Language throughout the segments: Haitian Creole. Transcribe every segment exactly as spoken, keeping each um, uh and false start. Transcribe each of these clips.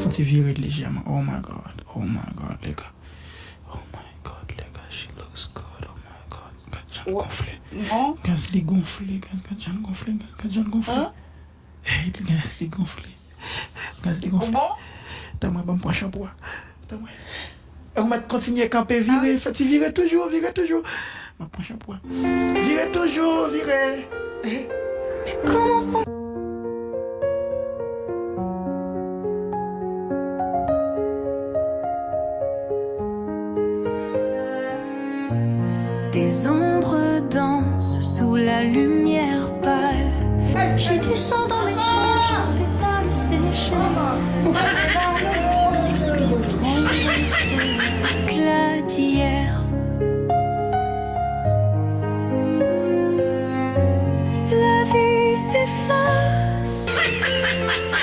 Ti vire l lejèman. Oh my God. Oh my God, les gars. Oh my God, les gars. She looks good. Oh my God. Gad jan l gonfle. Bon. Gaz li gonfle. Gaz, gad jan l gonfle. Gaz, gad jan l gonfle. Hein? Hey, gaz li gonfle. Gaz li gonfle. Bon? Tann mwen, ban m pran chanpou a. Tann mwen. Ou mèt kontinye kanpe, vire, fè ti vire toujou, vire toujou. M ap pran chanpou a. Vire toujou, vire. Men kòman fò. Des ombres dansent sous la lumière pâle. J'ai du sang dans mes cheveux, je ne peux pas le sécher. Des larmes d'hier. La vie s'efface.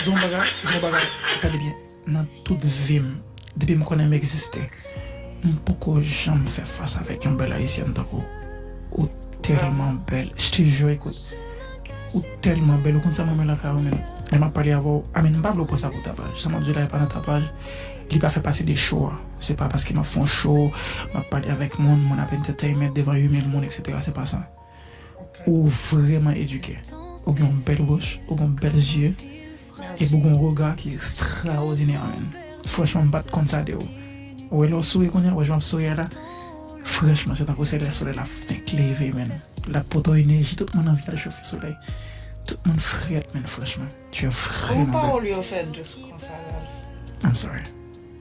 Di yon bagay, di yon bagay, tande byen. Nan tout vi m, depi m konnen m egziste, m poko janm fè fas avèk yon bèl ayisyèn tankou ou. Ou tèlman bèl. Je te jure, écoute, ou tèlman bèl. Ou konn sa mwen renmen lakay ou, menm lè m ap pale avè w, I mean, m pa vle w pran sa pou tapaj. Sa m ap di w la, e pa nan tapaj. Li pa fè pati de show a. Se pa paske m ap fè yon show, m ap pale avèk moun, moun ap entertainment devan huit mil moun, et cetera. Se pa sa. Ou vrèman edike. Ou gen yon bèl bouch, ou gen yon bèl zye, epi ou gen yon rega ki ekstraòdinè, menn. Franchman, m pa t konn sa de ou. Ou wè lè w souri kounye a, ou wè jan w ap souri a la? Franchman, se tankou se lè solèy la fenk leve, menn. L ap pote w enèji, tout moun anvi al chofè solèy. Tout moun frèt, menn, franchman. Tu es vraiment belle. Pawòl yo fè dous konsa, Ralph. I'm sorry.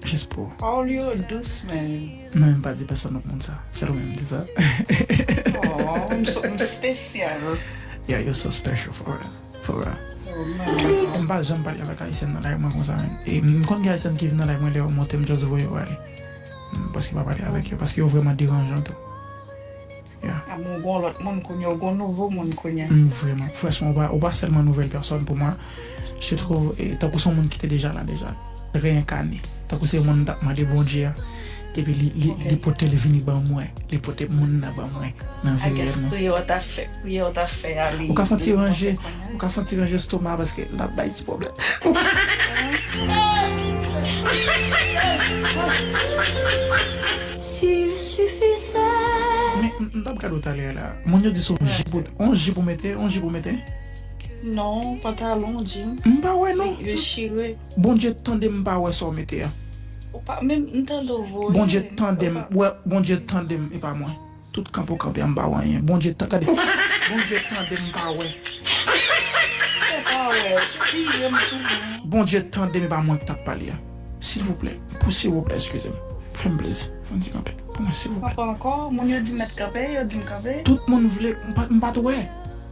Jis pou ou. Pawòl yo dous, man. Mwen menm pa di pèsonn lòt moun sa. Sèl ou menm m di sa. Oh, m so, m spesyal. Yeah, you're so special for real. For real. Oh, man. M pa janm pale avèk ayisyèn nan live mwen konsa, menn. E m konn gen ayisyèn ki vin nan live mwen, lè yo monte, m just voye yo ale. M prèske pa pale avèk yo, paske yo vrèman deranjan tou. Yeah. Amen, ou gon lòt moun kounye a, ou gon nouvo moun kounye a. M vrèman, franchman, ou pa, ou pa sèlman nouvèl pèsòn pou mwen. Je te trouve, eh, tankou se yon moun ki te deja la deja. Reyinkarne. Tankou se yon moun m t ap mande Bondye a. Epi li, li, li pote l vini ban mwen. Li pote moun nan ban mwen. Nan vi reyèl mwen. I guess priyè w t ap fè, priyè w t ap fè a, li, ou ka fè yon ti ranje, ou ka fè yon ti ranje estoma paske l ap bay ti pwoblèm. S'il suffisait. Men, m, m t ap gade w talè a la. Moun yo di se yon jip ou, yon jip ou mete, yon jip ou mete. Non, pantalon, jean. M pa wè, non. Li, li chire. Bondye tande m pa wè sa w mete a. Ou pa, menm, m tande w voye. Bondye tande m, wè, Bondye tande m, e pa mwen. Tout kanpe w kanpe a, m pa wè anyen. Bondye tan-, gade. Bondye tande m pa wè. Ou pa wè, kriye m tou, non. Bondye tande m, e pa mwen ki t ap pale a. Silvouplè, pou silvouplè, eskize m. Fè m plezi. Fè m ti kanpe. Pou mwen, silvouplè. Kanpe ankò? Moun yo di m mèt kanpe, yo di m kanpe. Tout moun vle, m pa, m pa t wè.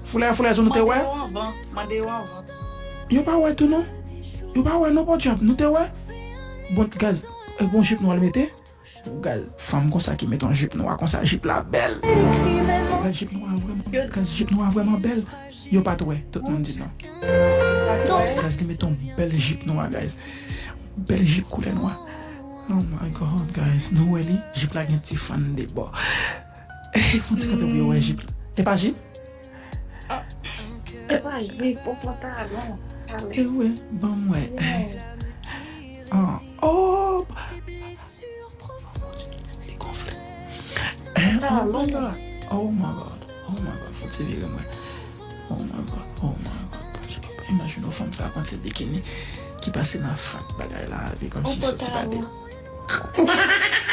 Foulay, foulay, zo nou te wè? Mande yo anvan, mande yo anvan. Yo pa wè tou, non. Yo pa wè, non, podyab, nou te wè. Bon, gaz, e bon jip nou al mete. Gad, fanm konsa ki met yon jip nwa konsa, jip la bèl. Gad, jip nwa vrèman bèl, gad, jip nwa vrèman bèl. Yo pa t wè, tout moun di non. Gad, li met yon bèl jip nwa, guys. Bèl jip koulè nwa. Oh my God, guys. Nou wè li, jip la gen ti fann de bò. Eh, fon ti kanpe pou yo wè jip la. E pa jip? E pa jip, yon pantalon. E wi, ban m wè. Ah, oh! Li gonfle. Eh, oh my God. Oh my God. Oh my God. Fò ti vire mwen. Oh my God. Oh my God. Bondye papa. Imajine yon fanm sa ap antre bikini ki pase nan fant bagay la, li kòmsi soti pa de.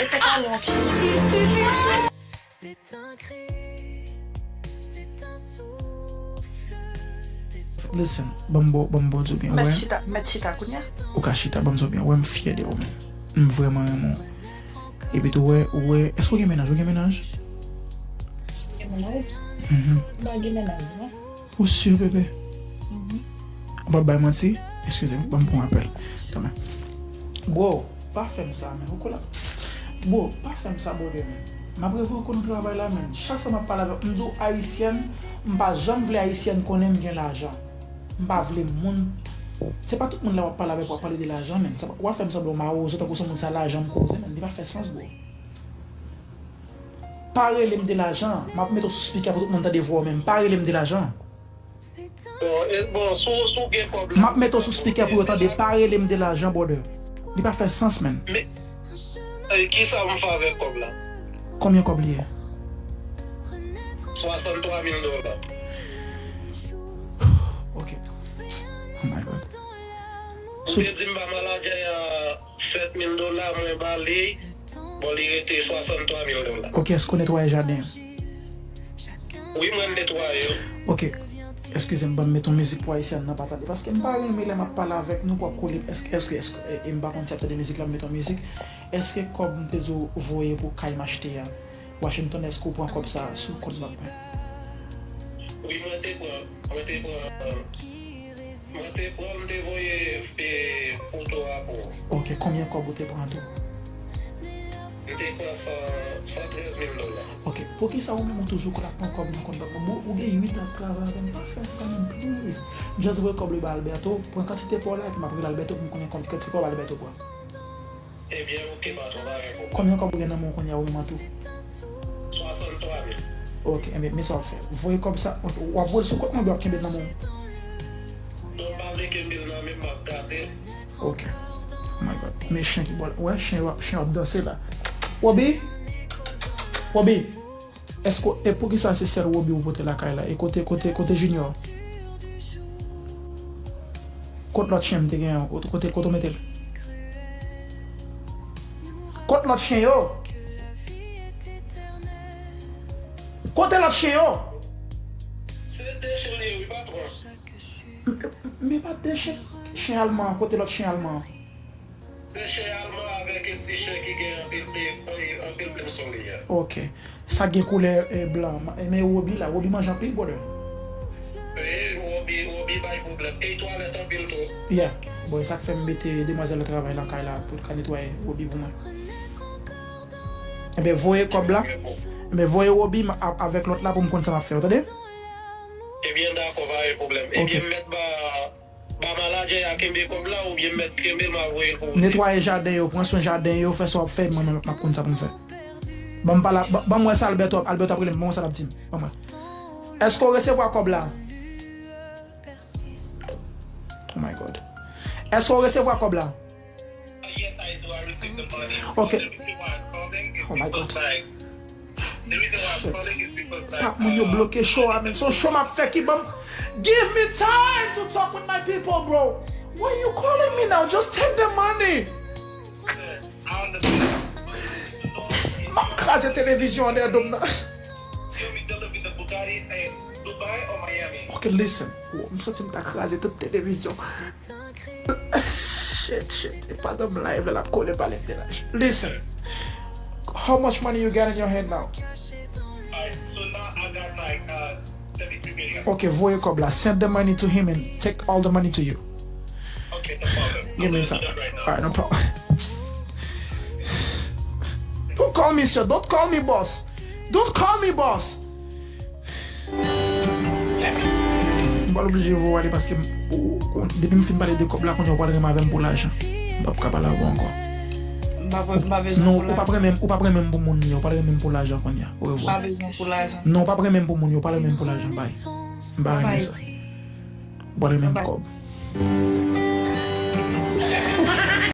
E pantalon. Listen, ban m ba w, ban m ba w di w byen, wè. Mèt chita, mèt chita kounye a. Ou ka chita, ban m di w byen, wè, m fyè de ou, men. M vrèman renmen w. Epi tou, wè, wè, èske w gen mennaj? Ou gen mennaj? Gen mennaj? Mhm. M pa gen mennaj, non. Ou si, bebe? Mhm. Ou p ap bay manti? Eskize m, ban m pran apèl. Tanmen. Bro, pa fè m sa, men. Ou kola. Bro, pa fè m sa, brother, men. M ap revoke w nan travay la, men. Chak fwa m ap pale avè w, m di w ayisyèn, m pa janm vle ayisyèn konnen m gen lajan. M pa vle moun. Se pa tout moun lè w ap pale avèk w ap pale de lajan, men. Sa, w ap fè m sanble yon mawozo tankou se yon moun sa lajan m koze, men. Li pa fè sans, bro. Pa rele m de lajan. M ap mete w sou spikè pou tout moun tande vwa w, men pa rele m de lajan. Bon, e, bon, si w, si w gen kòb la. M ap mete w sou speaker pou yo tande. Pa rele m de lajan, brother. Li pa fè sans, man. Men, e, kisa m fè avèk kòb la? Konbyen kòb li ye? Swasanntwa mil dola. Ok. Oh my God. Ou te di m ba manadjè a sèt mil dola, mwen ba li. Bon, li rete swasanntwa mil dola. Ok, èske w netwaye jaden an? Wi, mwen netwaye yo. Ok. Eskize m, ban m met yon mizik pou Ayisyen nan pa tande. Paske m pa renmen lè m ap pale avèk nou, w ap kole. Èske, èske, èske, e, e m pa konn si y ap tande mizik la, m met yon mizik. Èske kòb m te di w voye pou kay m achte a, Washington, èske w pran kòb sa a sou kont bak mwen? Wi, mwen te pran, mwen te pran, mwen te pran, m te voye, e, foto a pou ou. Ok, konbyen kòb ou te pran tou? M te pran san, san trèz mil dola. Ok, poukisa ou menm ou toujou konn ap pran kòb nan kont bak mwen? Bon, ou gen uit an ap travay avè m, pa fè sa, man, please. Just voye kòb li ba Alberto, pran kantite pa w la, epi m ap rele Alberto pou m konnen kantite pa w Alberto pran. Ebyen, oke, patwon, pa gen pwoblèm. Konbyen kòb ou gen nan men w kounye a, ou menm an tou? Swasanntwa mil. Ok, enben, men sa w ap fè. Voye kòb sa, ok, w ap voye l sou kont mwen, oubyen w ap kenbe l nan men w? Non, m pa vle kenbe l nan men m, m ap gade l. Ok. Oh my God. Men chen ki bò la. Wè, chen yo, chen yo ap danse la. Wobi! Wobi! Èske, e poukisa se sèl Wobi ou pote lakay la? E kote, kote, kote Junior? Kot lòt chen m te gen an? Kote, kote, kote w mete l? Kot lòt chen yo? Kote lòt chen yo? Se de chen li ye, wi, patwon. M, m, men pa de chen, chen alman an, kote lòt chen alman an? Se chen alman avèk yon ti chen ki gen anpil pe, anpil plim sou li a. Ok. Sa gen koulè, e, blan. Ma-, men Wobi la, Wobi manje anpil, brother. E, Wobi, Wobi bay pwoblèm. E twalèt anpil tou. Yeah. Bon, e sa k fè m mete demwazèl la travay nan kay la pou l ka netwaye Wobi pou mwen. Enben, voye kòb la. Enben, voye Wobi m a-, avèk lòt la pou m konn sa m ap fè, w tande? Ebyen, dakò, pa gen pwoblèm. Ok. Ebyen, m mèt ba Ba manadjè a kenbe kòb la oubyen m mèt kenbe l, m a voye l pou ou. Netwaye jaden yo, pran swen jaden yo, fè sa w ap fè, mwen menm m ap konn sa pou m fè. Ban m pale, ban, ban m wè sa Alberto, Alberto ap rele m, ban m wè sa l ap di m. Ban m wè. Èske w resevwa kòb la? Oh my God. Èske w resevwa kòb la? Yes, I do. I received the money. Ok. The reason why I'm calling is Oh my God. Because, like, the reason why I'm Shit. Calling is because, like, Pa moun yo uh, bloke show a, men. So show m ap fè ki ban m. Give me time to talk with my people, bro. Why you calling me now? Just take the money. Sir, I understand. M ap kraze televizyon an dèyè do m nan. You'll be delivering the Bugatti in Dubai or Miami? Ok, listen. Wo, m santi m ta kraze tout televizyon. Shit, shit. E pandan m live la, l ap kole pale m de la. Listen. How much money you got in your hand now? Alright, so now I got, like, uh, thirty-three million. Ok, voye kòb la. Send the money to him and take all the money to you. Okay, no problem. Give me some. I'm gonna do that right now. Alright, no problem. Don't call me sir. Don't call me boss. Don't call me boss. M pral oblije voye ale paske m, ou, ou, depi m fin pale de kòb la, kounye a ou pral renmen avè m pou lajan. M p ap ka pale avè w ankò. M pa, m pa bezwen Non, pou ou p ap lajan. Renmen m, ou p ap renmen m pou moun yo, ou pral renmen m pou lajan kounye a. Orevwa. M pa bezwen pou lajan. Non, ou p ap renmen m pou moun yo, ou pral renmen m pou lajan, bay. M pa renmen Bay. Sa. Ou pral renmen m pou Bay. Kòb.